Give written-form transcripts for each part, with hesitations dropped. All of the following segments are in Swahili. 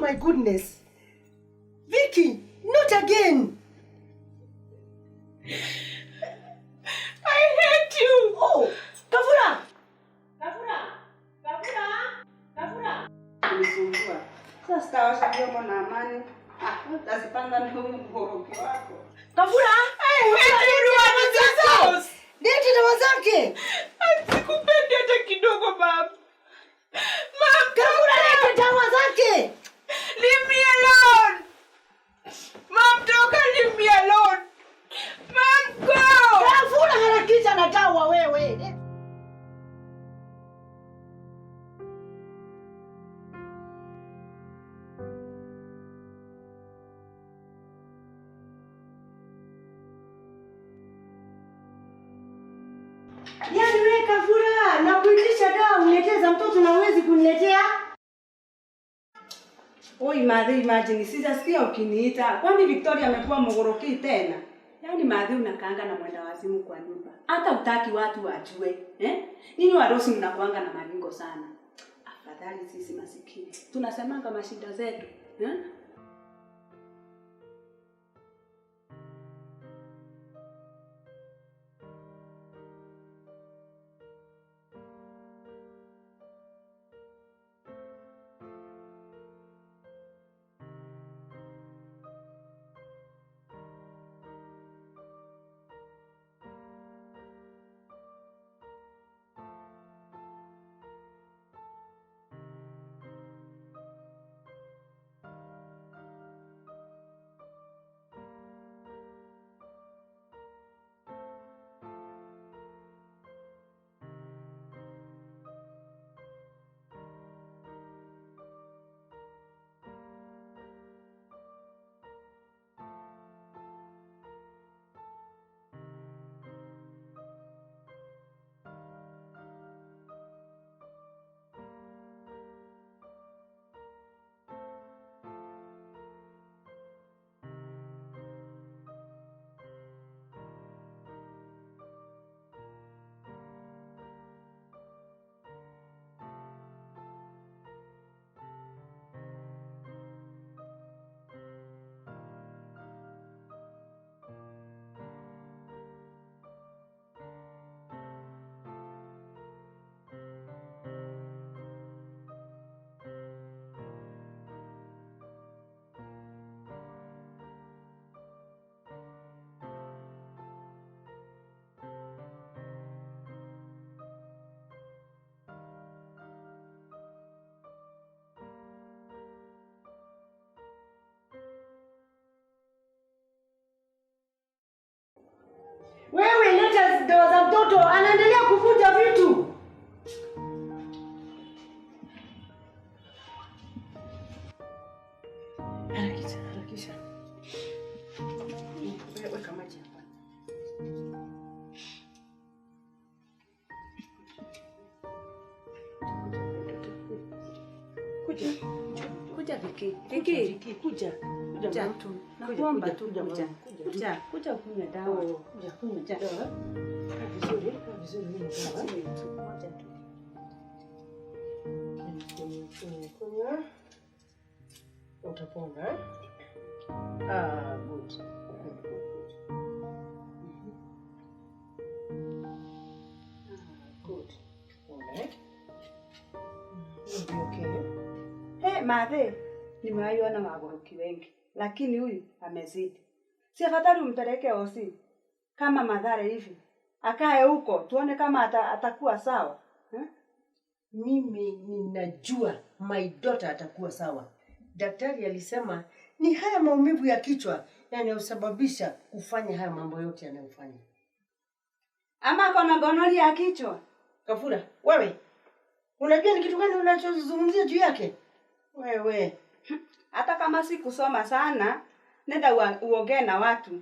my goodness. Vicky, not again. I hate you. Oh, Kafura. Kafura. Kafura. Kafura. Nisumbua. Sasa sitaosha vyombo na amani. Ah, utazipanga na huyu mgoroki wako. Kafura. I hate everyone in this house. Lete dawa zake. Sikupendi hata kidogo, mom. Mom, Kafura, lete dawa zake. Leave me alone. Mom, toka, leave me alone. Mom, go. Kafura, harakisha na dawa wewe. Yaani wewe Kafura, nakuitisha dawa uniletee za mtoto na huwezi kuniletea? Oi, madhi, imagine sijasikia ukiniita. Kwani Victoria amekuwa mgoroki tena? Yaani madhi unakaanga na mwenda wazimu kwa nyumba. Hata utaki watu wajue, eh? Ninyi wadosi mnakuanga na maringo sana. Afadhali sisi masikini. Tunasemanga mashida zetu, eh? Wewe leta dawa za mtoto, anaendelea kuvunja vitu. Harakisha, harakisha. Weka maji hapa. Kuja. Kuja Vicky. Vicky, Vicky, kuja. Kuja tu. Nakuomba tu kuja. Kuja, kuja kunywa dawa. Kuja kunywa dawa. Kaa vizuri, kaa vizuri kunywa dawa. Moja tu. Kunywa, kunywa. Utapona. Ah, good. Good, good, good. Ah, good. Pona, eh? You'll be okay. Hey, madhe, nimewahi ona magoroki wengi, lakini huyu amezidi. Si afadhali umpeleke hosi kama Mathare hivi, akae huko tuone kama atakuwa sawa eh? Mimi ninajua my daughter atakuwa sawa. Daktari alisema ni haya maumivu ya kichwa yanayosababisha kufanya haya mambo yote yanayofanya. Ama ako na gonori ya kichwa. Kafura, wewe unajua ni kitu gani unachozungumzia juu yake? Wewe hata kama si kusoma sana, nenda uongee na watu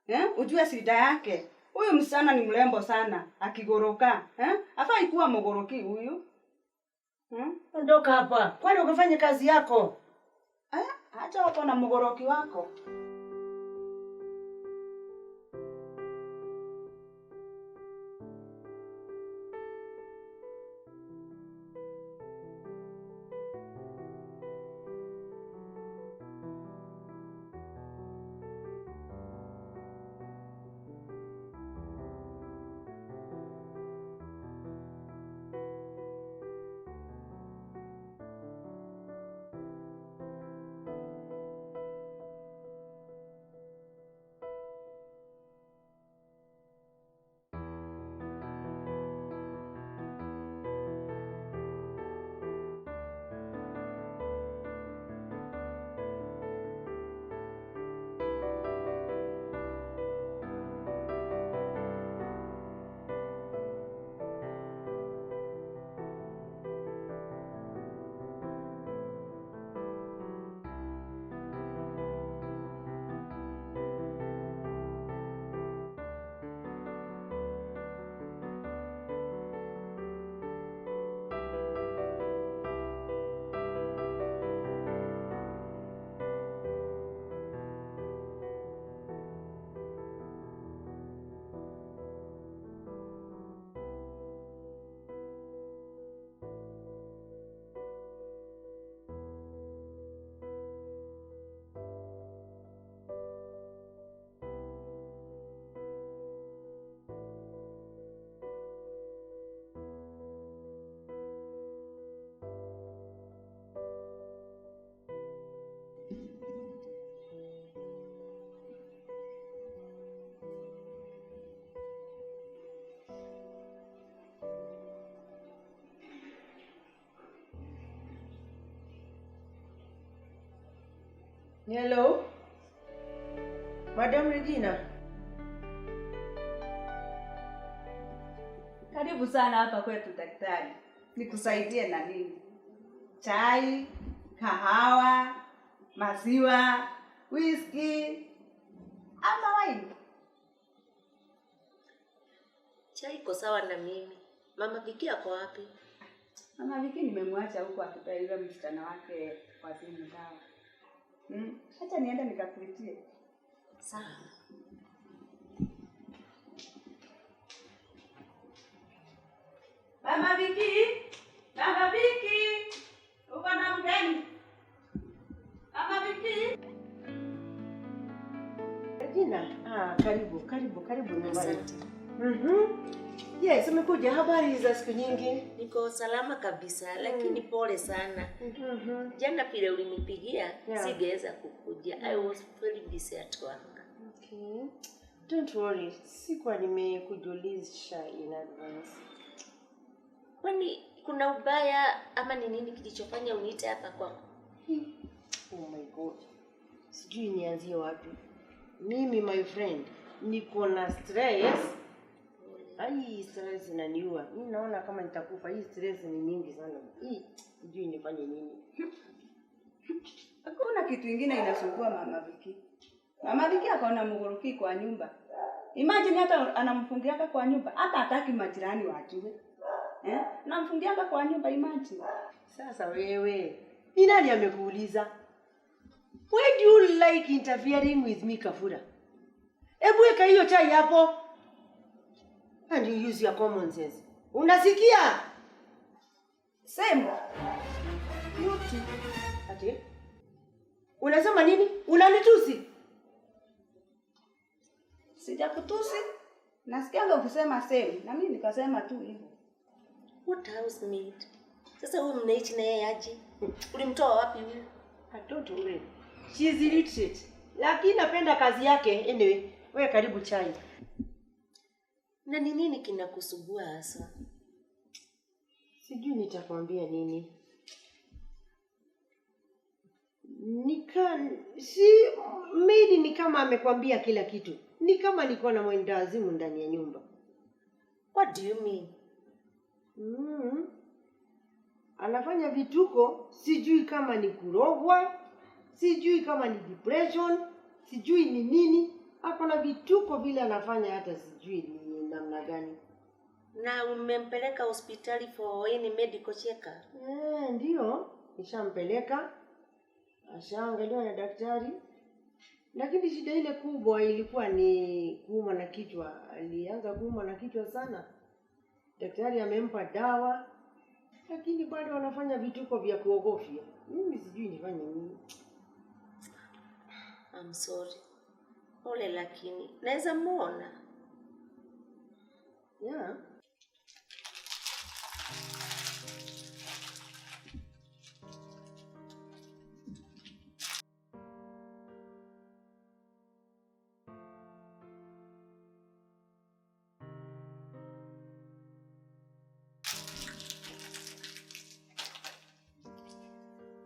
eh? Ujue shida yake. Huyu msichana ni mrembo sana, akigoroka eh? Afai kuwa mgoroki huyu. Ondoka hapa, kwani ukafanye kazi yako. Acha hapo na mgoroki wako. Hello? Madam Regina. Karibu sana hapa kwetu daktari. Nikusaidie na nini? Chai, kahawa, maziwa, whisky ama wine? Chai iko sawa na mimi. Mama Viki ako wapi? Mama Viki nimemwacha huko akipea yule msichana wake kwa simu dawa. Acha niende nikakuitie. Sawa. Mama Viki, Mama Viki, uko na mgeni? Mama Viki. Regina, karibu, karibu, karibu nyumbani. Yes, umekuja. Habari za siku nyingi? Niko salama kabisa, lakini pole sana. Jana vile ulinipigia, singeweza kukuja. I was very busy at work. Okay. Don't worry, sikuwa nimekujulisha in advance. Kwani kuna ubaya ama ni nini kilichofanya uniite hapa kwako? Oh my God. Sijui nianzie wapi. Mimi my friend, niko na stress. Ai, stress inaniua. Mimi naona kama nitakufa. Hii stress ni nyingi sana. Hii sijui nifanye nini. Hakuna kitu kingine inasumbua Mama Viki. Mama Viki akaona mgoroki kwa nyumba. Imagine hata anamfungiaka kwa nyumba, hata hataki majirani wajue. Namfungiaka kwa nyumba, imagine. Sasa wewe, ni nani amekuuliza? Why do you like interfering with me, Kafura? Hebu weka hiyo chai hapo. And you use your common sense. Unasikia? Same. You too. Ati? Unasema nini? Unanitusi? Sijakutusi. Nasikianga ukisema same, na mimi nikasema tu hivyo. What housemaid? Sasa huyu mnaishi na yeye aje? Ulimtoa wapi huyu? I don't worry. She is illiterate. Lakini napenda kazi yake. Anyway, wewe karibu chai. Na ni nini kinakusumbua hasa? Sijui nitakwambia nini. Maid ni kama amekwambia kila kitu. Ni kama niko na mwendawazimu ndani ya nyumba. What do you mean? Anafanya vituko, sijui kama ni kurogwa, sijui kama ni depression, sijui ni nini. Ako na vituko vile anafanya hata sijui ni namna gani. Na umempeleka hospitali for any medical check-up? Ndio, nishampeleka. Ashaangaliwa na daktari. Lakini shida ile kubwa ilikuwa ni kuuma na kichwa. Alianza kuuma na kichwa sana. Daktari amempa dawa, lakini bado anafanya vituko vya kuogofya. Mimi sijui nifanye nini. I'm sorry. Pole, lakini naweza muona. Yeah.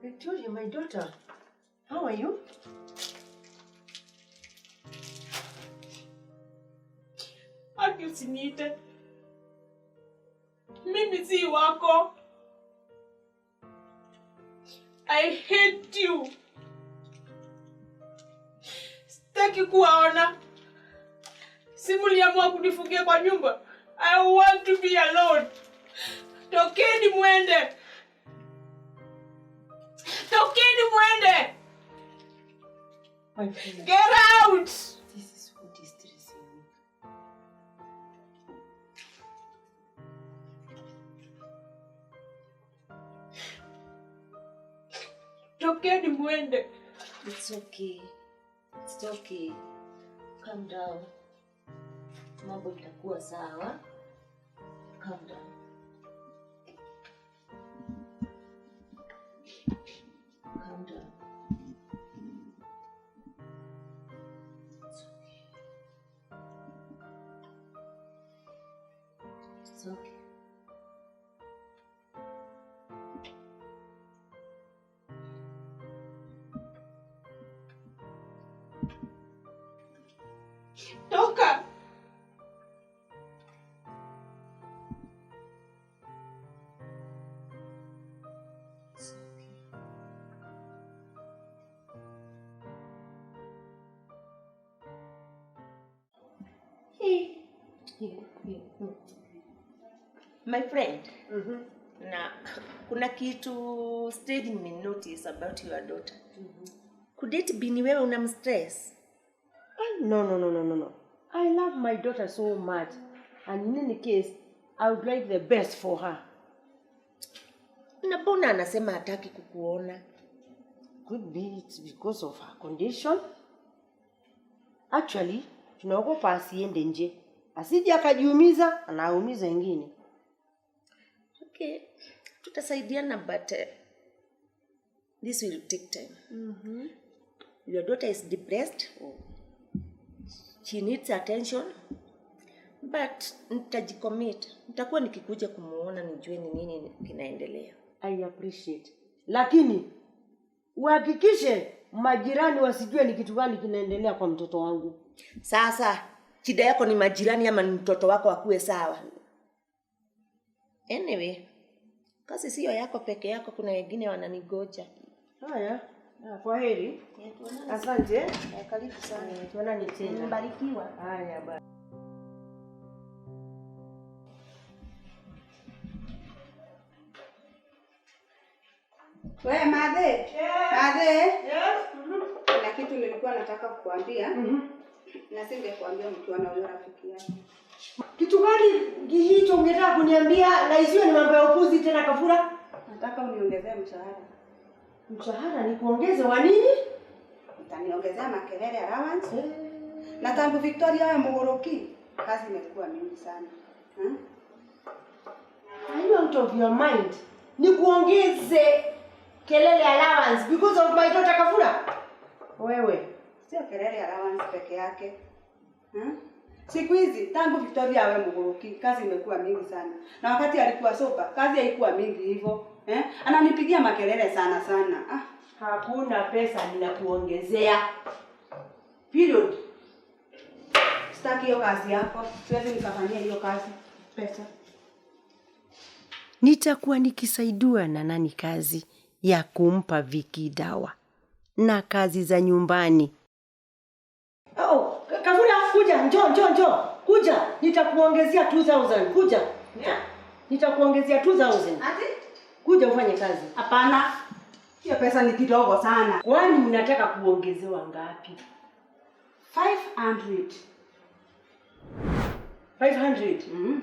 Victoria, my daughter, how are you? Haki usiniite. Mimi si wako. I hate you. Sitaki kuwaona. Si mliamua kunifungia kwa nyumba. I want to be alone. Tokeni muende. Tokeni muende. My friend. Get out. This is what is stressing me. Tokeni muende. It's okay. It's okay. Calm down. Mambo itakuwa sawa. Calm down. Calm down. It's okay. It's okay. My friend. Na kuna kitu stage nime notice about your daughter. Could it be ni wewe unamstress? No, no, no, no, no, no. I love my daughter so much. And in any case, I would like the best for her. Na mbona anasema hataki kukuona? Could be it's because of her condition. Actually, tunaogopa asiende nje. Asije akajiumiza, anaumiza wengine. Okay, tutasaidiana but this will take time. Your daughter is depressed. She needs attention. But nitajicommit. Nitakuwa nikikuja kumuona nijue ni nini kinaendelea. I appreciate. Lakini uhakikishe majirani wasijue ni kitu gani kinaendelea kwa mtoto wangu. Sasa shida yako ni majirani ama ni mtoto wako akuwe sawa? Anyway, kazi sio yako peke yako, kuna wengine wananigoja. Haya, kwa heri. Asante. Karibu sana. Tuonane tena. Mbarikiwa. Haya, bye. We Madhe. Madhe. Yes. Kuna kitu nilikuwa nataka kukuambia. Na singekuambia mkiwa na huyo rafiki yako. Kitu gani hicho ungetaka kuniambia na isiwe ni mambo ya upuzi tena Kafura? Nataka uniongezee mshahara. Mshahara ni kuongeze wa nini? Utaniongezea makelele allowance. Na tangu Victoria awe mugoroki, kazi imekuwa mingi sana. Are you out of your mind? Ni kuongeze kelele allowance because of my daughter Kafura? Wewe, sio kelele allowance peke yake. Siku hizi tangu Victoria awe mugoroki, kazi imekuwa mingi sana. Na wakati alikuwa soba, kazi haikuwa mingi hivyo. Ananipigia makelele sana sana. Hakuna pesa ninakuongezea. Period. Sitaki hiyo kazi yako. Siwezi nikafanyia hiyo kazi. Pesa. Nitakuwa nikisaidiwa na nani kazi ya kumpa Viki dawa na kazi za nyumbani? Oh, Kafura kuja, njoo njoo njoo. Kuja, nitakuongezea 2000. Kuja. Nitakuongezea 2000. Ati? Kuja ufanye kazi. Hapana. Hiyo pesa ni kidogo sana. Kwani unataka kuongezewa ngapi? 500. 500.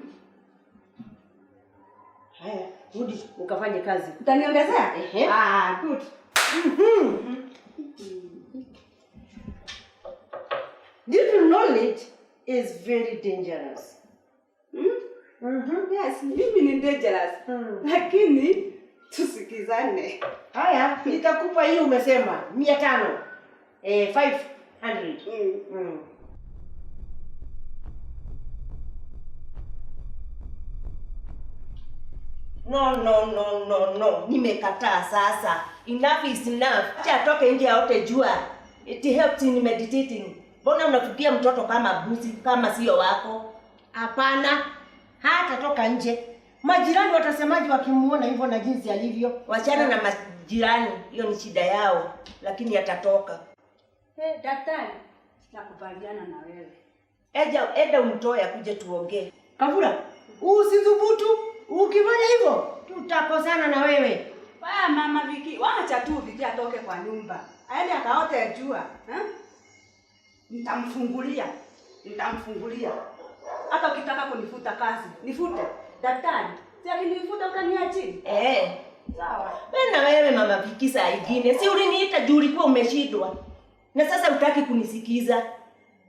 Haya, rudi ukafanye kazi. Utaniongezea? Ehe. Good. Little knowledge is very dangerous. Yes, mimi ni dangerous. Lakini tusikizane. Haya, nitakupa hii umesema 500. 500. No, no, no, no, no. Nimekataa sasa. Enough is enough. Acha atoke nje aote jua. It helps in meditating. Mbona unafugia mtoto kama buzi kama sio wako? Hapana. Hatatoka nje. Majirani watasemaje wakimuona hivyo na jinsi alivyo? Wachana na majirani, hiyo ni shida yao, lakini atatoka. Daktari, nakubaliana na wewe. Eda umtoe akuje tuongee. Kafura, usithubutu. Ukifanya hivyo tutakosana na wewe. Wa mama Viki, waacha tu Viki atoke kwa nyumba. Aende akaote jua, Nitamfungulia. Nitamfungulia. Hata ukitaka kunifuta kazi, nifute. Daktari, si alinifuta utaniachi? Sawa. Wewe na wewe mama Viki saa ingine, si uliniita juu ulikuwa umeshindwa. Na sasa hutaki kunisikiza.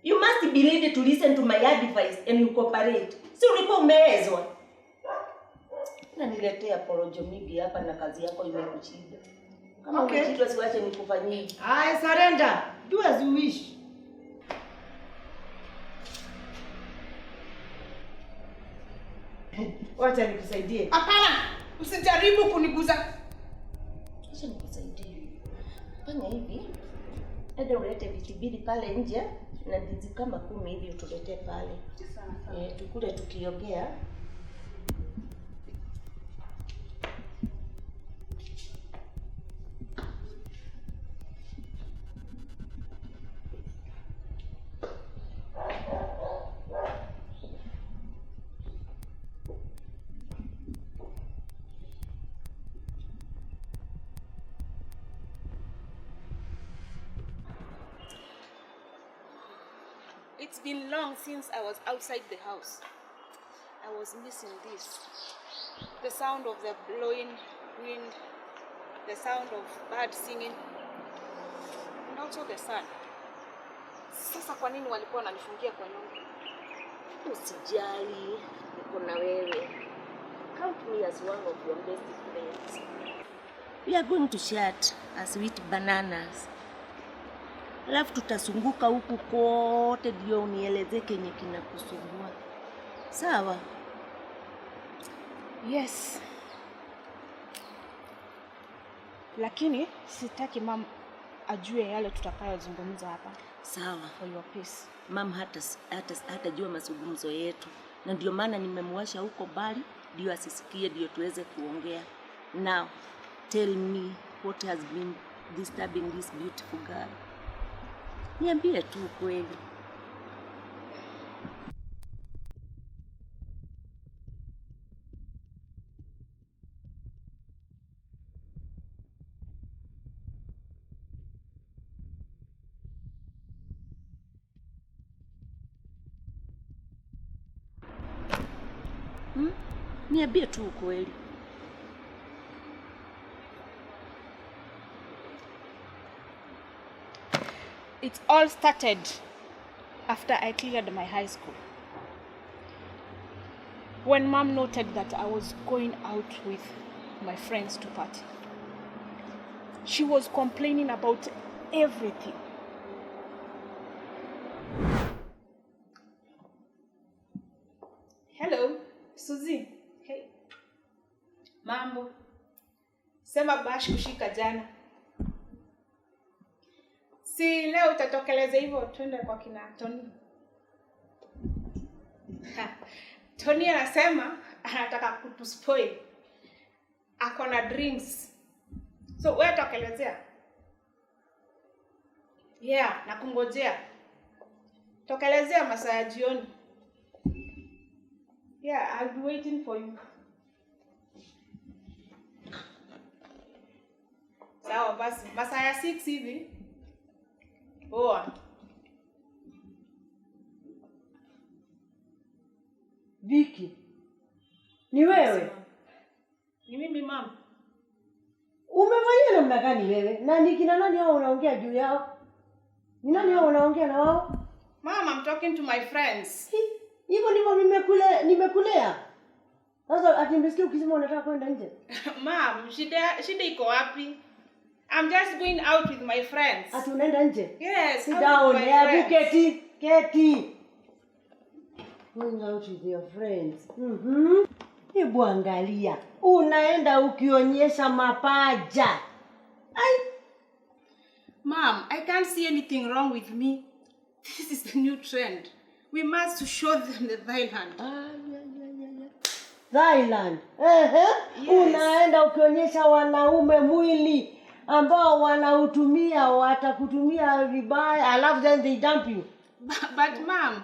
You must be ready to listen to my advice and you cooperate. Si ulikuwa umeezwa. Na niletea porojo mingi hapa na kazi yako imekushinda. Kama Okay. Umeshindwa siwache nikufanyie. I surrender. Do as you wish. Wacha nikusaidie. Hapana, usijaribu kuniguza. Wacha nikusaidie. Fanya hivi. Enda ulete viti mbili pale nje na ndizi kama 10 hivi utuletee pale. Sawa. Tukule tukiongea. It's been long since I was outside the house. I was missing this. The sound of the blowing wind, the sound of birds singing, and also the sun. Sasa kwa nini walikuwa wananifungia kwa nyumba? Usijali, niko na wewe. Count me as one of your best friends. We are going to chat as we eat bananas. Alafu tutazunguka huku kote ndio unieleze kenye kinakusumbua. Sawa? Yes. Lakini sitaki mum ajue yale tutakayozungumza hapa. Sawa. For your peace. Mam hatajua mazungumzo yetu, na ndio maana nimemwasha huko mbali ndio asisikie, ndio tuweze kuongea. Now tell me what has been disturbing this beautiful girl. Niambie tu ukweli. Niambie tu ukweli. It all started after I cleared my high school. When mom noted that I was going out with my friends to party. She was complaining about everything. Hello, Suzy. Hey. Mambo. Sema bash kushika jana. Si leo utatokeleza hivyo twende kwa kina Tony. Tony anasema anataka kutuspoil. Ako na drinks. So wewe tokelezea. Yeah, nakungojea. Tokelezea masaa ya jioni. Yeah, I'll be waiting for you. Sawa basi, masaa ya 6 hivi. Poa. Viki, ni wewe? Ni mimi mama. Umevalia namna gani wewe? Na ni kina nani hao unaongea juu yao? Ni nani hao unaongea na wao? Mama, I'm talking to my friends. Hivyo ndivyo nimekulea. Sasa ati nimesikia ukisema unataka kwenda nje. Mom, shida iko wapi? I'm just going out with my friends. Ati unaenda nje? Yes, sit out down. with my friends. Keti, keti. Going out with your friends. Hebu angalia. Unaenda ukionyesha mapaja. Ai. Mom, I can't see anything wrong with me. This is the new trend. We must show them the Thailand. Yeah. Thailand. Yes. Unaenda ukionyesha wanaume mwili ambao wanautumia, watakutumia vibaya, alafu then they dump you. But mom,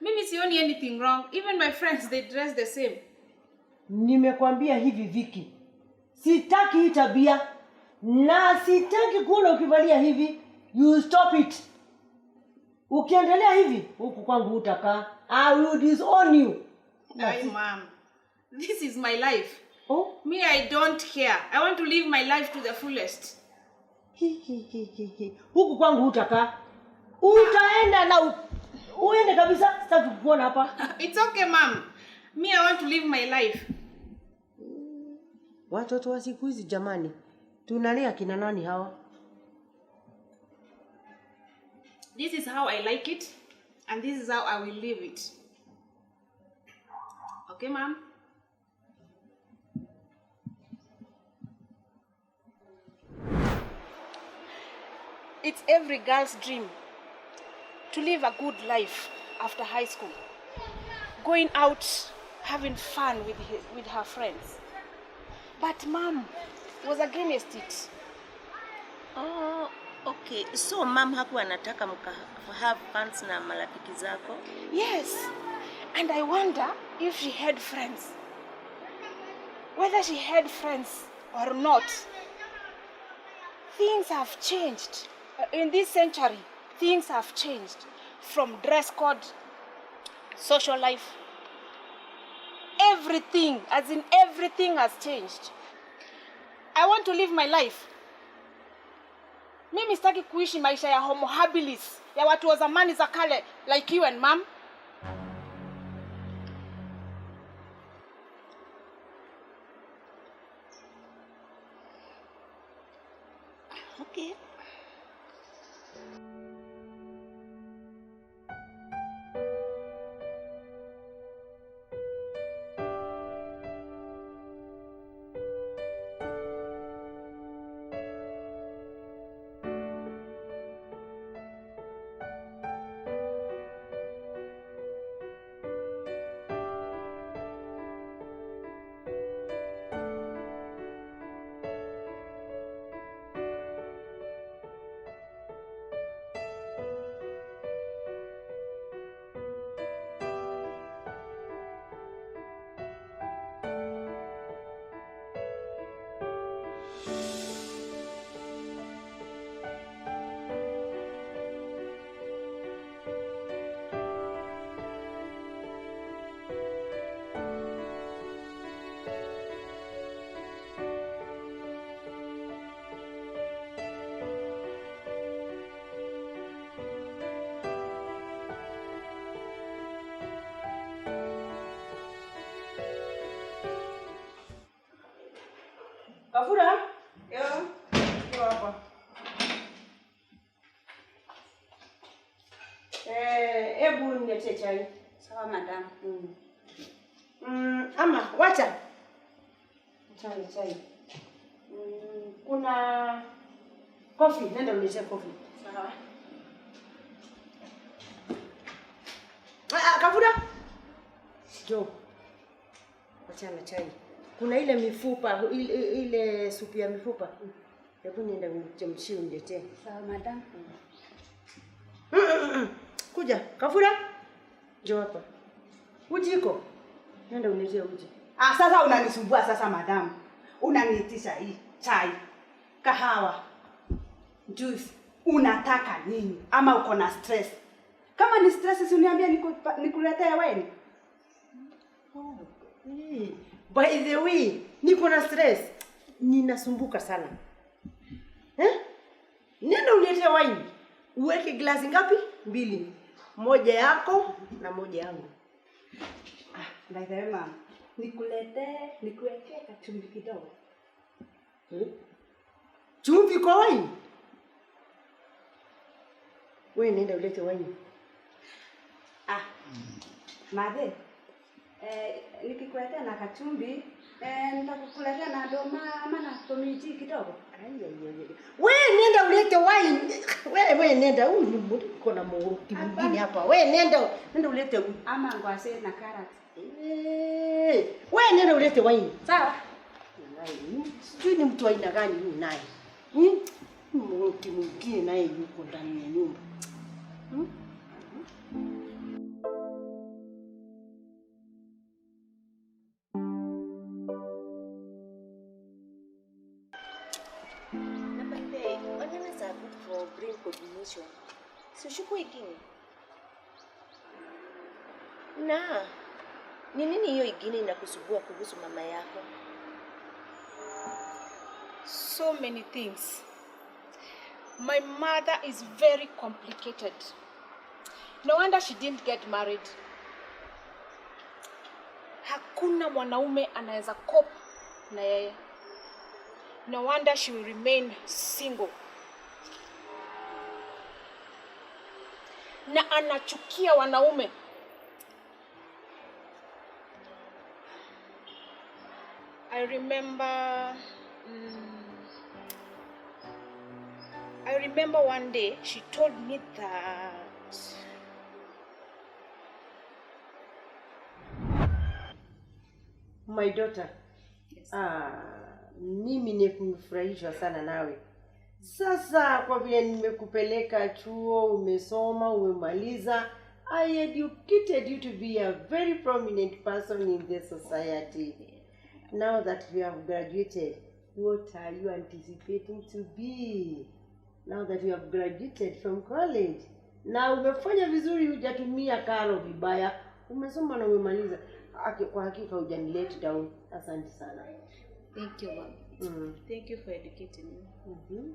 mimi sioni anything wrong. Even my friends, they dress the same. Nimekwambia hivi Viki, sitaki hii tabia na sitaki kuona ukivalia hivi. You stop it. Ukiendelea hivi huku kwangu utakaa. I will disown you. Ay, mom, this is my life. Oh? Me, I don't care. I want to live my life to the fullest. Hi. Huku kwangu utakaa. Utaenda na uende kabisa, sitaki kukuona hapa. It's okay, mom. Me, I want to live my life. Watoto wa siku hizi jamani, tunalea kina nani hawa? This is how I like it, and this is how I will live it. Okay, mom? It's every girl's dream to live a good life after high school. Going out, having fun with her friends. But mom was against it. Oh, okay. So mom hakuwa anataka mka have fun na marafiki zako? Yes. And I wonder if she had friends. Whether she had friends or not. Things have changed. In this century, things have changed. From dress code, social life, everything, as in everything has changed. I want to live my life. Mimi sitaki kuishi maisha ya homo habilis, ya watu wa zamani za kale like you and mom. Okay. Kafura? Yo. Yo hapa. Hebu niletee chai. Sawa madam. Ama wacha. Chai chai. Kuna coffee, nenda uniletee coffee. Sawa. Kafura. Jo. Wacha na chai. Kuna ile mifupa, ile supu ya mifupa. Hebu nienda unichemshie uniletee. Sawa madam. Kuja, Kafura. Njoo hapa. Uji iko? Nenda uniletee uji. Ah, sasa unanisumbua sasa madam. Unaniitisha hii chai, kahawa, juice. Unataka nini? Ama uko na stress? Kama ni stress si uniambie nikuletee wine. Oh. Hey. By the way, niko na stress. Ninasumbuka sana. Eh? Nenda uniletee wine. Uweke glasi ngapi? 2. Moja yako na moja yangu. Ah, by the way ma'am, nikuletee, nikuwekee kachumvi kidogo. Chumvi kwa wine? Wewe nenda ulete wine. Ah. Madhe. Nikikuletea na kachumbi, nitakukuletea na doma ama na tomiji kidogo. Wewe nenda ulete wine. Wewe nenda, huyu ni mtu uko na mtu mwingine hapa. Wewe nenda ulete ama ngwase na carrot. Wewe nenda ulete wine. Sawa. Sijui ni mtu aina gani huyu naye. Mtu mwingine naye yuko ndani ya nyumba. For brain coordination. Si ushukue ingine. Na ni nini hiyo ingine inakusumbua kuhusu mama yako? So many things. My mother is very complicated. No wonder she didn't get married. Hakuna mwanaume anaweza cope na yeye. No wonder she will remain single. Na anachukia wanaume. I remember one day she told me that my daughter. Yes. Mimi nimefurahishwa sana nawe. Sasa kwa vile nimekupeleka chuo, umesoma, umemaliza, I educated you to be a very prominent person in the society. Now that you have graduated, what are you anticipating to be? Now that you have graduated from college, Na umefanya vizuri, hujatumia karo vibaya. Umesoma na umemaliza. Kwa hakika hujani let down. Asante sana. Thank you, mom. Thank you for educating me.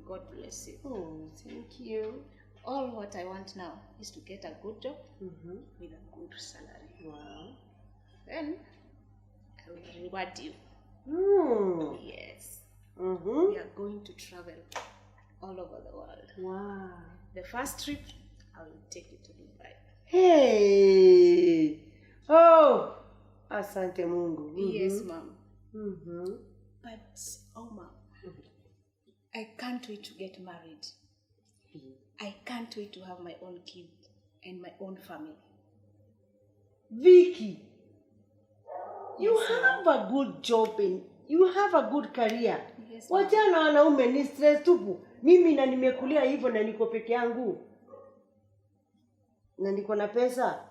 God bless you. Oh, thank you. All what I want now is to get a good job with a good salary. Wow. Then I will reward you. Yes. We are going to travel all over the world. Wow. The first trip, I will take you to Dubai. Hey. Oh, asante Mungu. Yes, mom. But, oh, mom, I can't wait to get married. I can't wait to have my own kid and my own family. Vicky, you have a good job and you have a good career. Yes, ma'am. Wachana wanaume ni stress tupu. Mimi na nimekulia hivyo na niko peke yangu. Na niko na pesa.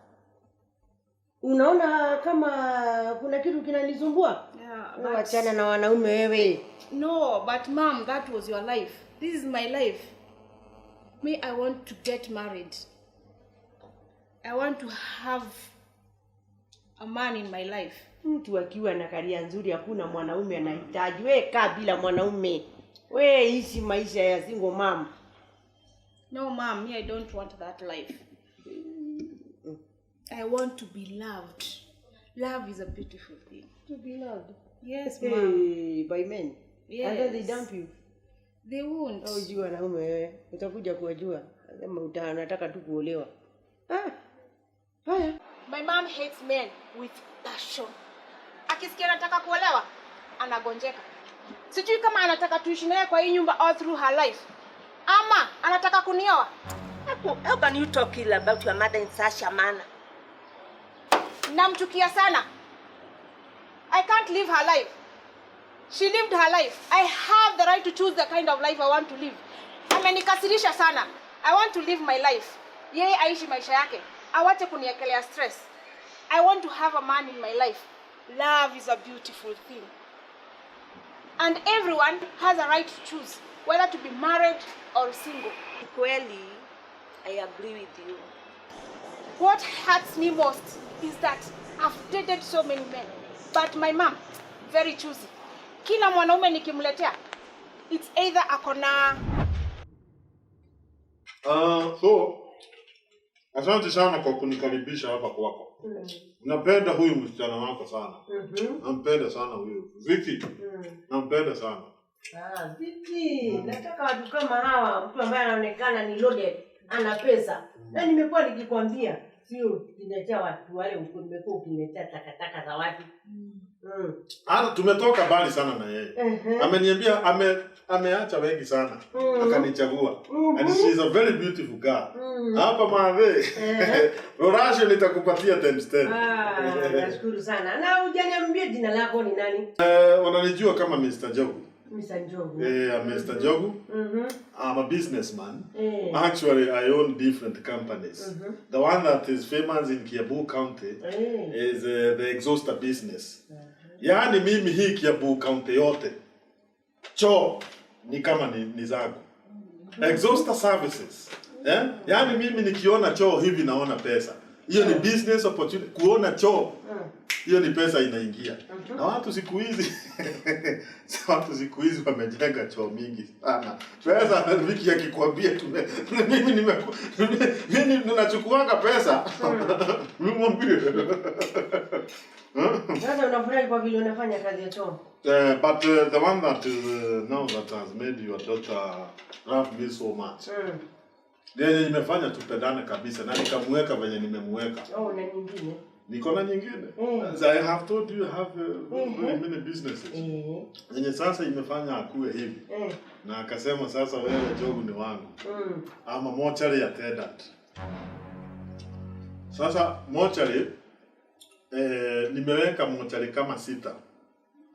Unaona kama kuna kitu kinanisumbua? Yeah, Wewe wachana na wanaume wewe. No, but mom, that was your life. This is my life. Me, I want to get married. I want to have a man in my life. Mtu akiwa na career nzuri hakuna mwanaume anahitaji. We kaa bila mwanaume. We ishi maisha ya single mom. No, mom, me, I don't want that life. I want to be loved. Love is a beautiful thing. To be loved. Yes, mom. Hey, by men. And then they Yes. dump you. They won't. Au jua wanaume wewe. Utakuja kuwajua. Sema unataka tu kuolewa. Haya. My mom hates men with passion. Akisikia anataka kuolewa, anagonjeka. Sijui kama anataka tuishi naye kwa hii nyumba all through her life. Ama anataka kunioa. How can you talk ill about your mother in such a manner? Namchukia sana. I can't live her life. She lived her life. I have the right to choose the kind of life I want to live. Amenikasirisha sana. I want to live my life. Yeye aishi maisha yake. Awache kuniekelea stress. I want to have a man in my life. Love is a beautiful thing. And everyone has a right to choose whether to be married or single. Kweli, I agree with you. What hurts me most is that I've dated so many men, but my mom, very choosy. Kila mwanaume nikimletea, it's either akona So asante sana kwa kunikaribisha hapa kwako. Napenda huyu msichana wako sana. Nampenda sana huyu Vicky. Nampenda sana. Vicky, nataka watu kama hawa, mtu ambaye anaonekana ni loaded, ana pesa. Na nimekuwa nikikwambia, sio ukiniletea watu wale huko, nimekuwa ukiniletea takataka za watu. Hata tumetoka mbali sana na yeye. Ameniambia ameacha wengi sana. Akanichagua. And she is a very beautiful girl. Hapa mawe. Rorasho nitakupatia times 10. Nashukuru sana. Na hujaniambia jina lako ni nani? Wananijua kama Mr. Njogu. Mr. Njogu. I'm Mr. Njogu. I'm a businessman. Actually, I own different companies. The one that is famous in Kiambu County is the exhauster business. Yaani mimi hii Kiambu County yote choo ni kama ni zangu. Exhauster services. Yaani mimi nikiona choo hivi naona pesa. Hiyo ni business opportunity. Kuona choo hiyo ni pesa inaingia. Na watu siku hizi wamejenga choo mingi sana. Pesa Vicky akikwambia mimi ninachukuanga pesa. Mimi mwambie. Sasa unafurahi kwa vile unafanya kazi ya choo. But the one that is now that has made your daughter love me so much. Ndiye nimefanya tupendane kabisa na nikamweka venye nimemweka. Oh, na nyingine. Niko na nyingine. As I have told you, I have very many businesses. Yenye sasa imefanya akue hivi. Na akasema sasa wewe Njogu ni wangu. I'm a mortuary attendant. Sasa mortuary, nimeweka mortuary kama 6.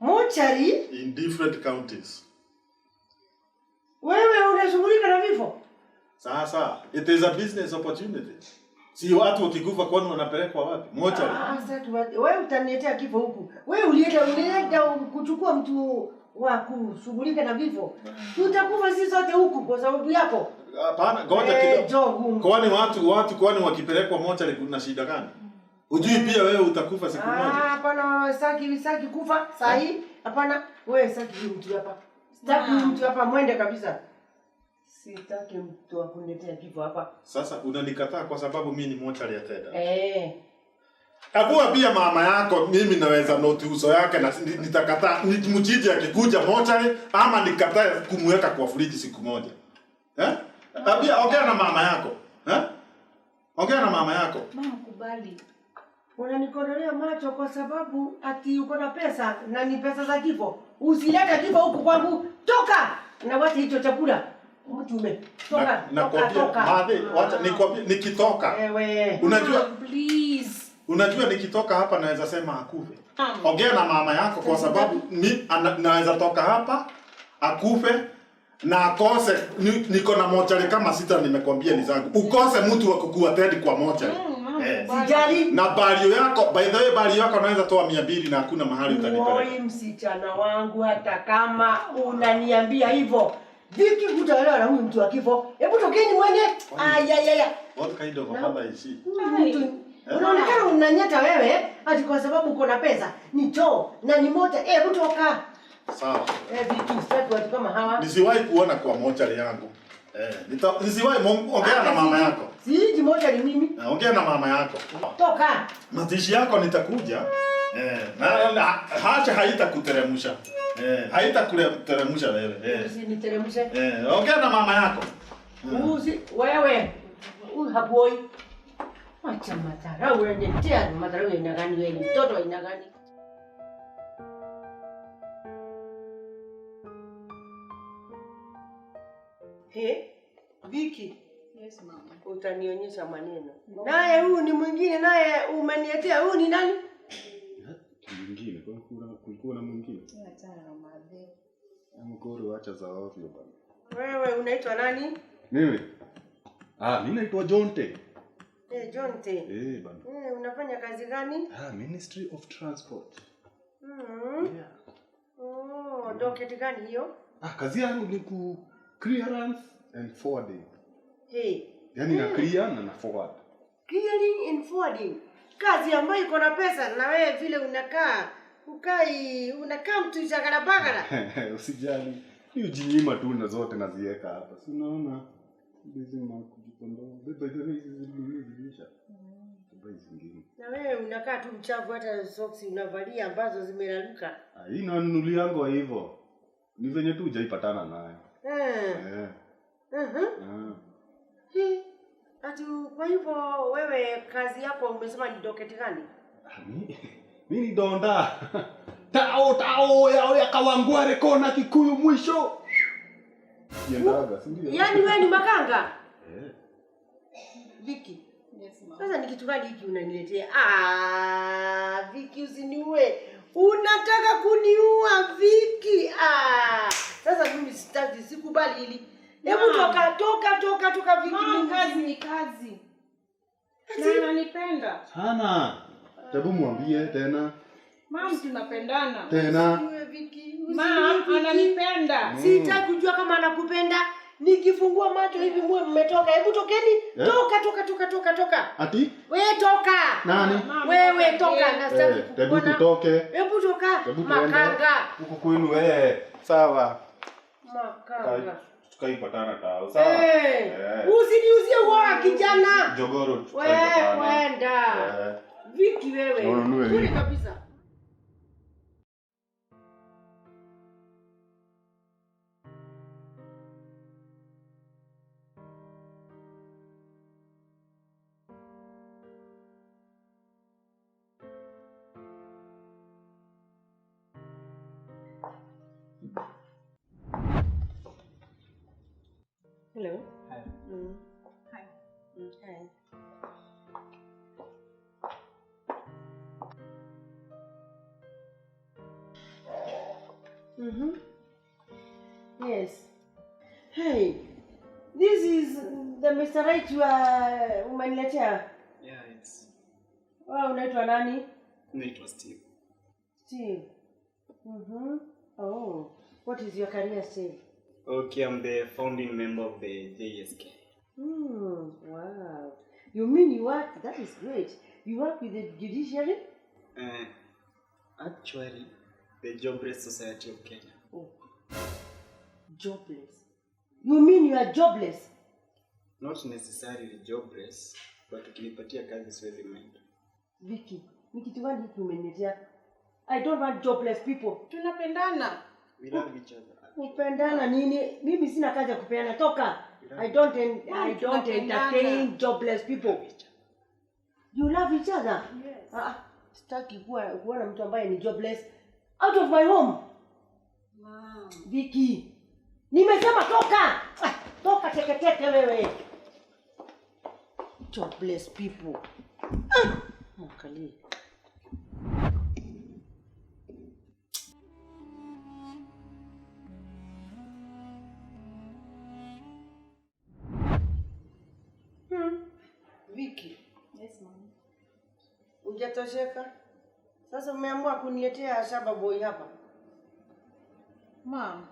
Mortuary? In different counties. Wewe unashughulika na vifo? Sasa, it is a business opportunity. Si watu wakikufa kwani wanapelekwa wapi? Mortuary. Sasa wewe utaniletea kifo huku. Wewe ulienda kuchukua mtu wa kushughulika na vifo. Tutakufa sisi sote huku kwa sababu yako. Hapana, ngoja kidogo. Kwani watu kwani wakipelekwa mochari kuna shida gani? Hujui pia wewe utakufa siku moja. Hapana, saki kufa sahi. Hapana, wewe saki mtu hapa. Sitaki mtu hapa, mwende kabisa. Sitaki mtu akuniletea kifo hapa. Sasa unanikataa kwa sababu mimi ni mochari attendant. Abua pia mama yako mimi naweza noti uso yake na nitakataa mchiji akikuja mochari ama nikatae kumweka kwa friji siku moja. Abia ongea na mama yako. Ongea na mama yako. Mama kubali. Unanikodolea macho kwa sababu ati uko na pesa na ni pesa za kifo. Usilete kifo huku kwangu. Toka! Na wacha hicho chakula. Mtume. Toka. Toka. Madhe, wacha nikwambie nikitoka. Ewe. Unajua please. Unajua nikitoka hapa naweza sema akufe. Ongea na mama yako kwa sababu naweza toka hapa akufe na akose. Niko na mochari kama 6 nimekwambia ni zangu. Ukose mtu wa kukuattend kwa mochari. Sijali. Na balio yako, by the way balio yako naweza toa 200 na hakuna mahali utanipeleka. Oi msichana wangu, hata kama unaniambia hivyo Viki hutaelewa na huyu mtu wa kifo. Hebu tokeni mwende. Ayayaya. What kind of a father is she? Unaonekana unanyata wewe ati kwa sababu uko na pesa. Ni choo na ni mota. Hebu toka. Sawa. Viki sitaki watu kama hawa. Nisiwahi kuona kwa mochari yangu. Nisiwahi ongea na mama yako. Siji mochari mimi. Ongea na mama yako. Toka. Mazishi yako nitakuja. Na hacha haitakuteremsha. Haitakuteremsha wewe. Usiniteremshe. Ongea na mama yako. Usi wewe. Huyu hakuoi. Acha madharau unaniletea madharau aina gani wewe? Mtoto aina gani? Viki. Yes mama. Utanionyesha maneno. Naye huyu ni mwingine, naye umeniletea huyu ni nani? Mwingine, kwa kulikuwa na mwingine. Achana na madhe. Mkoro acha za ovyo bana. Wewe unaitwa nani? Mimi? Mimi naitwa Jonte. Jonte. Bana. Unafanya kazi gani? Ministry of Transport. Yeah. Oh, docket gani hiyo? Kazi yangu ni ku clearance and forwarding. Hey. Yaani na clear na forward. Clearing and forwarding. Kazi ambayo iko na pesa na wewe vile unakaa, unakaa mtu shagara bagara. Usijali. Ni ujinyima tu na zote naziweka hapa. Si unaona? Lazima kujikondoa. Beba hizo hizi. Beba zingine. Na wewe unakaa tu mchafu, hata socks unavalia ambazo zimelaluka. Hii nanunuliango hivyo. Ni venye tu hujaipatana nayo. Ati kwa hivyo wewe kazi yako umesema ni docket gani? Mimi ni donda. Tao tao yao ya Kawangware kona Kikuyu mwisho. Yendaga, si ndio? Yaani wewe ni makanga? Viki. Yes ma'am. Sasa ni kitu gani hiki unaniletea? Viki usiniue. Unataka kuniua Viki. Sasa mimi sitaki, sikubali hili. Hebu toka toka toka Viki. Mama, kazi ni kazi. Na ananipenda. Sana. Hebu mwambie tena. Mama tunapendana. Tena. Viki. Mama ananipenda. Sitaki kujua kama anakupenda. Nikifungua macho hivi mwe mmetoka. Hebu tokeni. Toka toka toka toka toka. Ati? Wewe toka. Nani? Wewe toka na sitaki kukuona. Hebu tutoke. Hebu toka. Makanga. Huko kwenu wewe. Sawa. Makanga. Tukaipatana tao. Sawa. Usiniuzie uoga kijana. Jogoro tukaipatana. Wewe kwenda. Viki wewe. Kule kabisa. Hello. Hi. Hi. Hi. Yes. Hey, this is the Mr. Right you are umeniletea? Yeah, it's. Wewe unaitwa nani? Naitwa Steve. Steve. Oh. What is your career, Steve? Okay, I'm the founding member of the JSK. Wow. You mean you work? That is great. You work with the judiciary? Actually, the Jobless Society of Kenya. Oh. Jobless. You mean you are jobless? Not necessarily jobless, but ukinipatia kazi siwezi mind. Vicky, ni kitu gani hiki umeniletea? I don't want jobless people. Tunapendana. We love each other. Kupendana nini? Mimi sina kazi ya kupeana. Toka. I don't entertain jobless people. You love each other? Yes. Sitaki kuwa na mtu ambaye ni jobless. Out of my home. Mom. Vicky. Nimesema toka. Toka teketeke wewe. Jobless people. Mwangalie. Vicky. Yes, mom. Hujatosheka? Sasa umeamua kuniletea shamba boy hapa? Mom,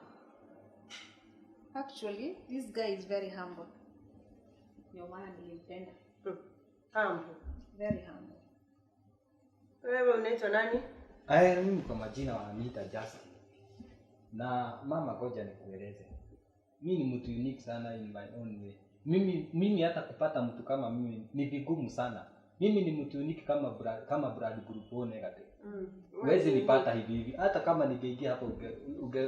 actually, this guy is very humble. Ndio maana nilimpenda. Humble. Very humble. Wewe unaitwa nani? Mimi kwa majina wananiita Justin. Na mama, ngoja nikueleze. Mimi ni mtu unique sana in my own way. Mimi hata kupata mtu kama mimi ni vigumu sana. Mimi ni mtu unique kama Brad Group O negative. Huwezi nipata hivi hivi. Hata kama ningeingia hapo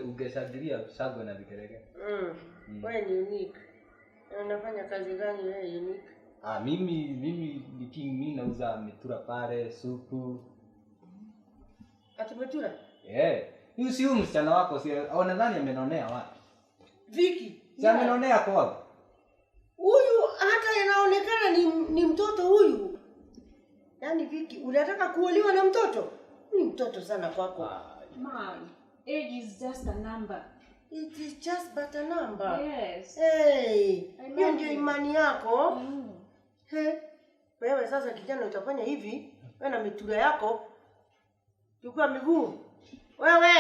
ungeshangilia shangwe na vigelegele. Wewe ni unique. Unafanya kazi gani wewe unique? Mimi ni king, mimi nauza mitura pale, supu. Ati mitura? Huyu si huyu msichana wako, si unadhani amenonea wapi? Vicky. Si amenonea kwa. Huyu hata inaonekana ni mtoto huyu. Yaani Vicky, unataka kuolewa na mtoto? Ni mtoto sana kwako. Mom, age is just a number. It is just but a number. Yes. Hey, hiyo ndio imani yako. Hey, wewe sasa kijana utafanya hivi, wewe na mitura yako. Chukua miguu. Wewe.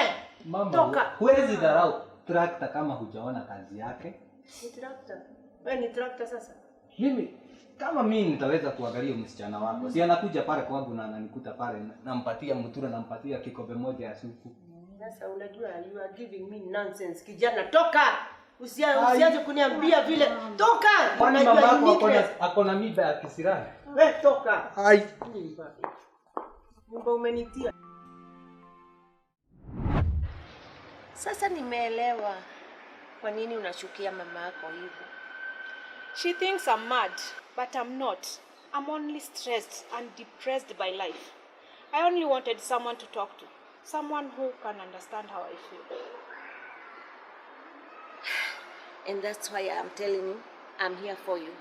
Mama, toka. Huwezi dharau tractor kama hujaona kazi yake. Ni tractor. Wewe ni tractor sasa. Mimi kama mimi nitaweza kuangalia msichana wako. Si anakuja pale kwangu na ananikuta pale, nampatia mtura, nampatia kikombe moja ya supu. Sasa unajua you are giving me nonsense. Kijana toka. Usianze kuniambia vile. Toka. Kwani mamako akona miba ya kisirani? Wewe toka. Ai. Nyumba umenitia. Sasa nimeelewa kwa nini unachukia mama yako hivyo. She thinks I'm mad, but I'm not. I'm only stressed and depressed by life. I only wanted someone to talk to. Someone who can understand how I feel. And that's why I'm telling you, I'm here for you.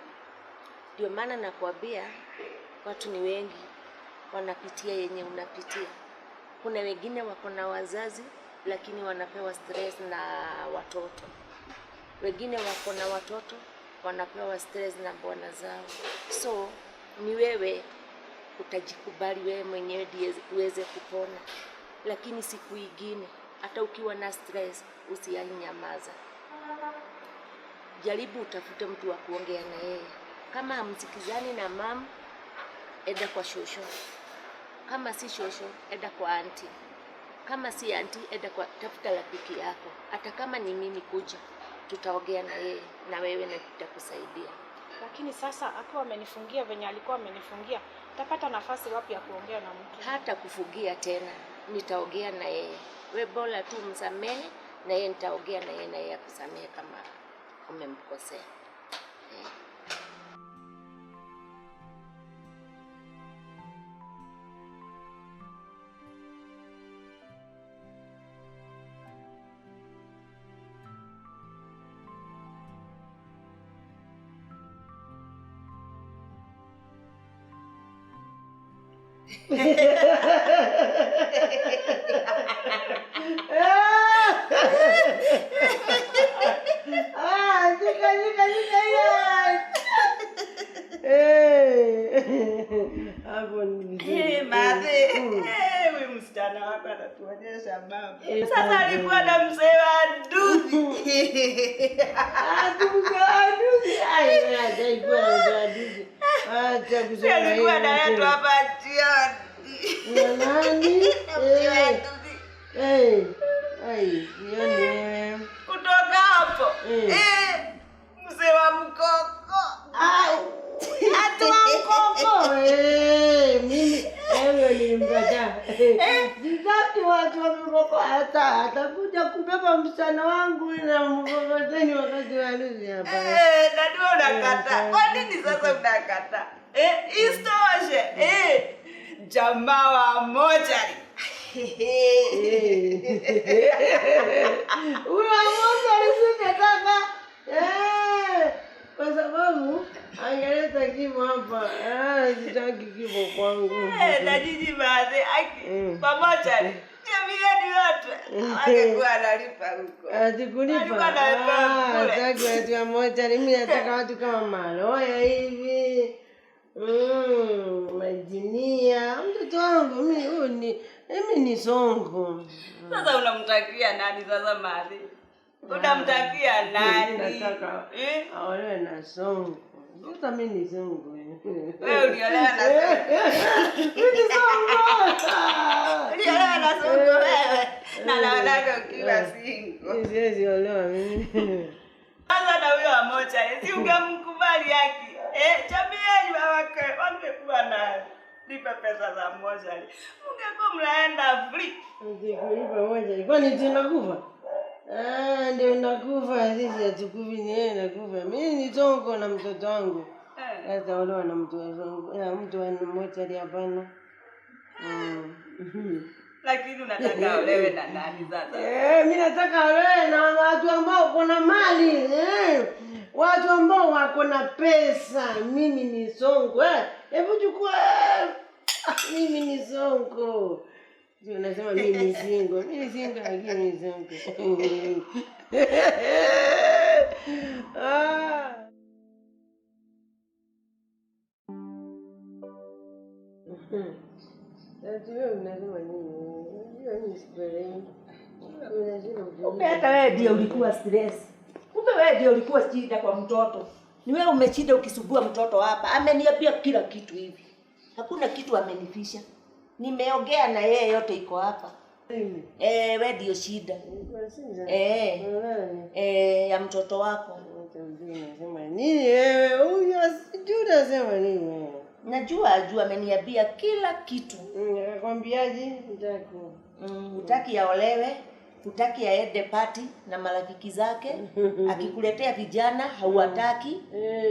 Ndio maana nakuambia watu ni wengi wanapitia yenye unapitia. Kuna wengine wako na wazazi lakini wanapewa stress na watoto. Wengine wako na watoto wanapewa stress na bwana zao. So ni wewe utajikubali wewe mwenyewe ndiye uweze kupona. Lakini siku ingine hata ukiwa na stress usianyamaza. Jaribu utafute mtu wa kuongea na yeye. Kama hamsikizani na mam, enda kwa shosho. Kama si shosho, enda kwa auntie. Kama si auntie, enda kwa, tafuta rafiki yako. Hata kama ni mimi, kuja tutaongea na yeye na wewe na tutakusaidia. Lakini sasa akiwa amenifungia venye alikuwa amenifungia, tapata nafasi wapi ya kuongea na mtu? Hata kufungia tena, nitaongea na yeye. We bora tu msamehe na yeye nitaongea na yeye na yeye akusamehe kama umemkosea. Hapo ni vizuri. Hey, madhe. Hey, huyu msichana. Msichana wako anatuonyesha mama. Sasa alikuwa na mzee wa nduthi. Nduthi. Ai, hajaikuwa na mzee wa nduthi. Acha kusema. Alikuwa analetwa hapa jioni. Na nani? Mzee wa nduthi. Ai, jioni. Kutoka hapo. Mzee wa mkoko. Ai. Atu wa mkoko. Mimi ewe nilimkataa. Sitaki watu wa mkoko hata atakuja kubeba msichana wangu na mkokoteni wakati wa harusi hapa. Najua unakataa. Kwa nini sasa unakataa? Isitoshe. Jamaa wa mochari. Huyo wa mochari singetaka. Kwa sababu angeleta kifo hapa. Sitaki kifo kwangu. Na jiji baadhi aki kwa mochari. Jamii yote angekuwa analipa huko. Atikulipa. Sitaki watu wa mochari. Mimi nataka watu kama maloya hivi. Majinia. Mtoto wangu mimi huyu ni mimi ni songo. Sasa unamtakia nani sasa mali? Unamtakia nani? Nataka aolewe na songo. Sasa mimi ni songo. Wewe uliolewa na songo. Mimi ni songo. Uliolewa na songo wewe. Na naonaga ukiwa single. Siwezi olewa mimi. Sasa na huyo wa mochari si ungemkubali haki. Jamii yenu wangekuwa na lipa pesa za mochari. Mungekuwa mnaenda free. Kulipa mochari. Kwani tunakufa? Ndio nakufa, sisi hatukufi, ni yeye nakufa. Mimi ni songo na mtoto wangu. Sasa olewa na mtu wa songo, na mtu wa mochari hapana. Lakini unataka olewe na nani sasa? Mimi nataka olewe na watu ambao wako na mali, watu ambao wako na pesa. Mimi ni songo. Hebu chukua. Mimi ni songo. Ndio nasema mimi ni single. Mimi ni single lakini ni songo. Wewe unasema nini? Unajua mimi sikuelewi. Kumbe hata wewe ndio ulikuwa stress. Kumbe wewe ndio ulikuwa shida kwa mtoto. Ni wewe umeshinda ukisugua mtoto hapa. Ameniambia kila kitu hivi. Hakuna kitu amenifisha. Nimeongea na yeye yote iko hapa. Wewe ndio shida. Ya mtoto wako. Unasema nini wewe? Huyu sijui unasema nini wewe. Najua ameniambia kila kitu. Nakwambiaje? Hutaki aolewe, hutaki aende party na marafiki zake. Akikuletea vijana hauwataki.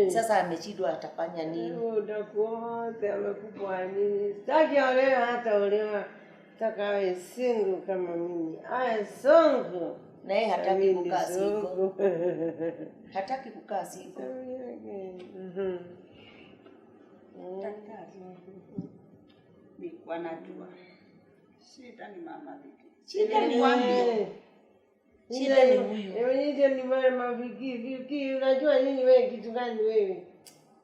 Sasa ameshindwa atafanya nini? Utakuote amekupa nini? Sitaki aolewe hata olewa. Nataka awe single kama mimi. Awe songo. Na yeye hataki kukaa single. Hataki kukaa single. Nilikuwa najua. Shida ni mama Viki. Shida ni wapi? Shida ni huyu. Wewe ni mama Viki, Viki unajua nini wewe kitu gani wewe?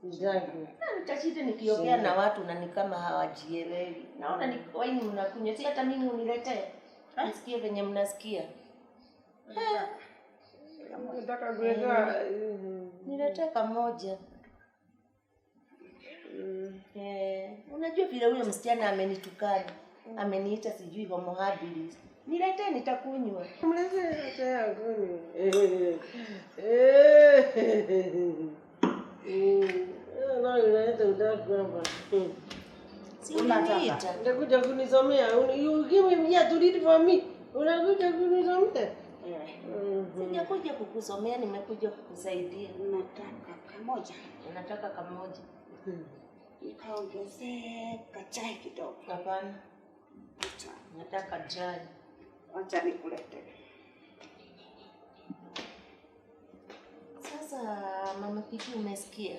Mzangu. Nitashida nikiongea na watu na ni kama hawajielewi. Naona ni waini mnakunywa, si hata mimi uniletee. Nisikie venye mnasikia. Nataka kuleta niletee kamoja. Unajua vile huyo msichana amenitukana. Ameniita sijui homo habilis. Niletee nitakunywa. Mletee hata yakunywa. Na unaleta udaku hapa. Si unaniita. Unakuja kunisomea. You give me here to read for me. Unakuja kunisomea. Sijakuja kukusomea, nimekuja kukusaidia. Nataka kamoja. Unataka kamoja. Nikaongezee kachai kidogo. Hapana. Nataka dry. Acha nikulete. Sasa mama Fiki, umesikia?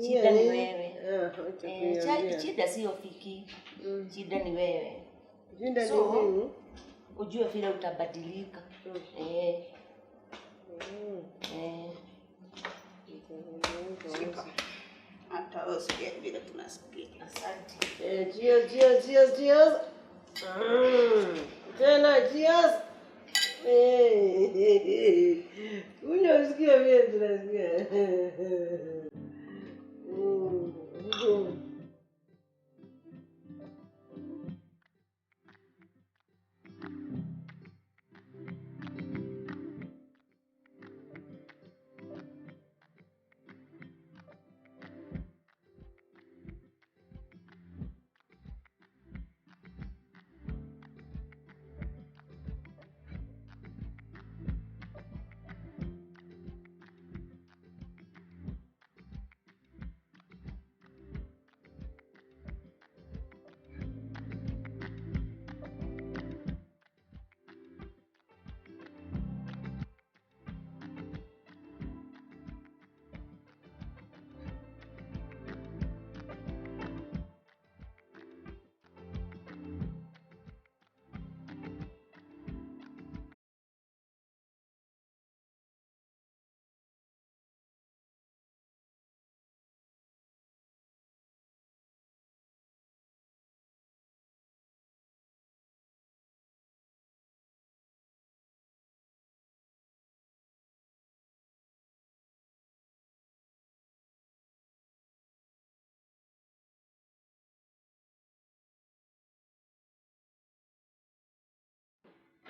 Shida ni wewe. Shida sio Fiki. Shida ni wewe. Shida ni mimi. Ujue vile utabadilika. Hata usikie vile tunasikia. Asante. Cheers, cheers, cheers, cheers. Cheers. Kunywa usikie vile tunasikia.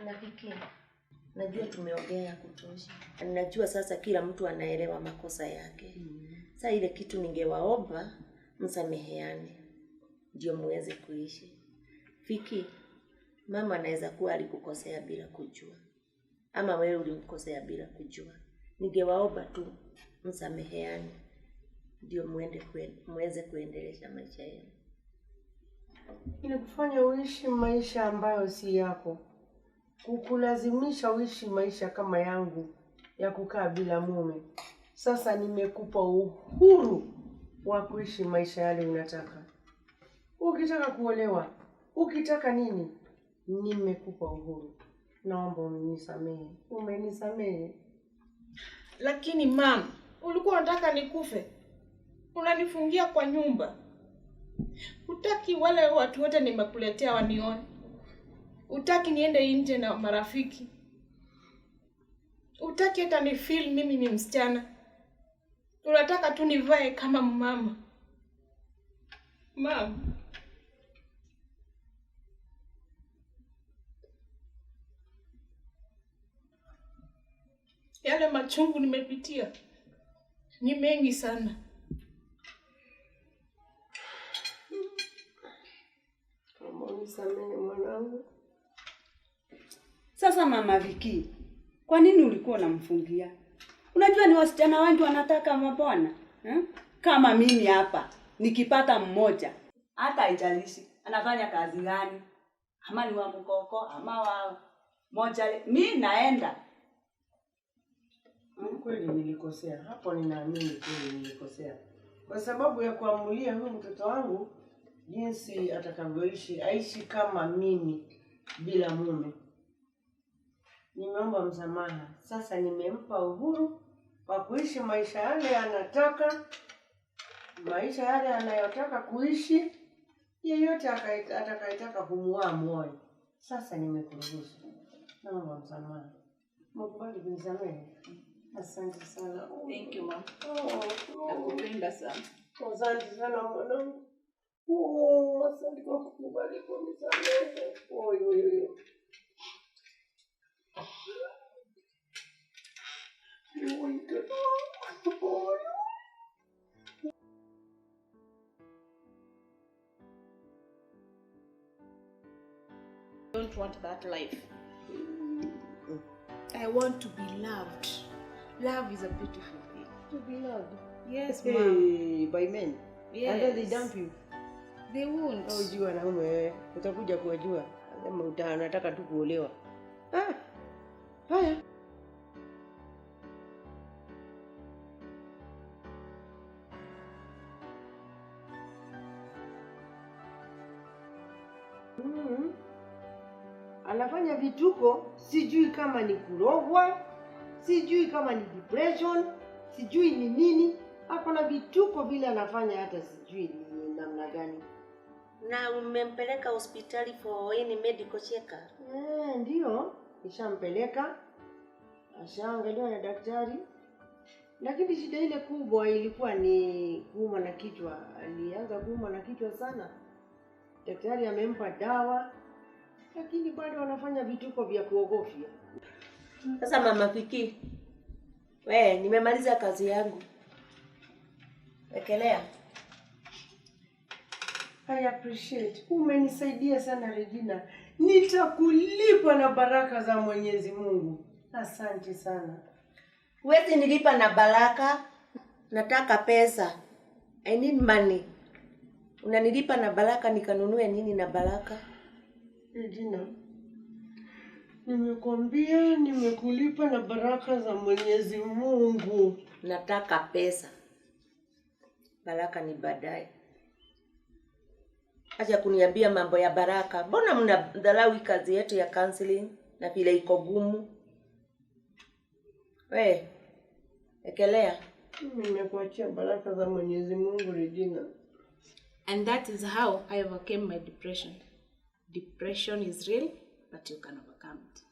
Rafiki, najua tumeongea ya kutosha. Najua sasa kila mtu anaelewa makosa yake. Sasa ile kitu ningewaomba msameheane ndio muweze kuishi. Fiki, mama anaweza kuwa alikukosea bila kujua, ama wewe ulimkosea bila kujua. Ningewaomba tu msameheane ndio muweze kuendelesha maisha yenu. Ilikufanya uishi maisha ambayo si yako, kukulazimisha uishi maisha kama yangu ya kukaa bila mume. Sasa nimekupa uhuru wa kuishi maisha yale unataka. Ukitaka kuolewa, ukitaka nini, nimekupa uhuru. Naomba unisamehe. Umenisamehe. Lakini mam, ulikuwa unataka nikufe. Unanifungia kwa nyumba. Hutaki wale watu wote nimekuletea wanione. Hutaki niende nje na marafiki. Hutaki hata ni feel mimi ni msichana. Unataka tu nivae kama mama. Mam. Yale machungu nimepitia ni mengi sana. Unisamehe mwanangu. Sasa Mama Viki, kwa nini ulikuwa unamfungia? Unajua ni wasichana wengi wanataka mabwana. Kama mimi hapa nikipata mmoja, hata haijalishi anafanya kazi gani, ama ni wa mkoko ama wa moja, mimi naenda. Kweli nilikosea hapo, ninaamini kweli nilikosea, kwa sababu ya kuamulia huyu mtoto wangu jinsi atakavyoishi, aishi kama mimi bila mume. Nimeomba msamaha. Sasa nimempa uhuru wa kuishi maisha yale anataka, maisha yale anayotaka kuishi. Yeyote atakayetaka kumuoa muoe. Sasa nimekuruhusu. Naomba msamaha. Mkubali kunisamehe. Asante sana. Thank you, mom. Nakupenda sana. Asante sana mwanangu. Asante kwa kukubali kunisamehe. Oi, oi, oi. Oi, mtoto wangu. Oi. I don't want that life. I want to be loved. Love is a beautiful thing. To be loved? Yes, hey, ma'am. By men? Yes. And then they dump you? They won't. Oh, jua wanaume wewe. Utakuja kuwajua. Kama unataka tu kuolewa. Ah. Haya. Anafanya vituko, sijui kama ni kurogwa, sijui kama ni depression, sijui ni nini. Ako na vituko vile anafanya, hata sijui ni namna gani. Na umempeleka hospitali for any medical check-up? Eh, ndio nishampeleka, ashaangaliwa na daktari, lakini shida ile kubwa ilikuwa ni kuumwa na kichwa. Alianza kuumwa na kichwa sana, daktari amempa dawa, lakini bado anafanya vituko vya kuogofya. Sasa Mama Viki, we, nimemaliza kazi yangu. Wekelea. I appreciate. Umenisaidia sana Regina, nitakulipa na baraka za Mwenyezi Mungu. Asante sana. Huwezi nilipa na baraka, nataka pesa. I need money. Unanilipa na baraka nikanunue nini na baraka? Regina, nimekwambia nimekulipa na baraka za Mwenyezi Mungu. Nataka pesa. Baraka ni baadaye. Acha kuniambia mambo ya baraka. Mbona mnadharau hii kazi yetu ya counseling na vile iko gumu? We, ekelea. Nimekuachia baraka za Mwenyezi Mungu Regina. And that is how I overcame my depression. Depression is real, but you can overcome it.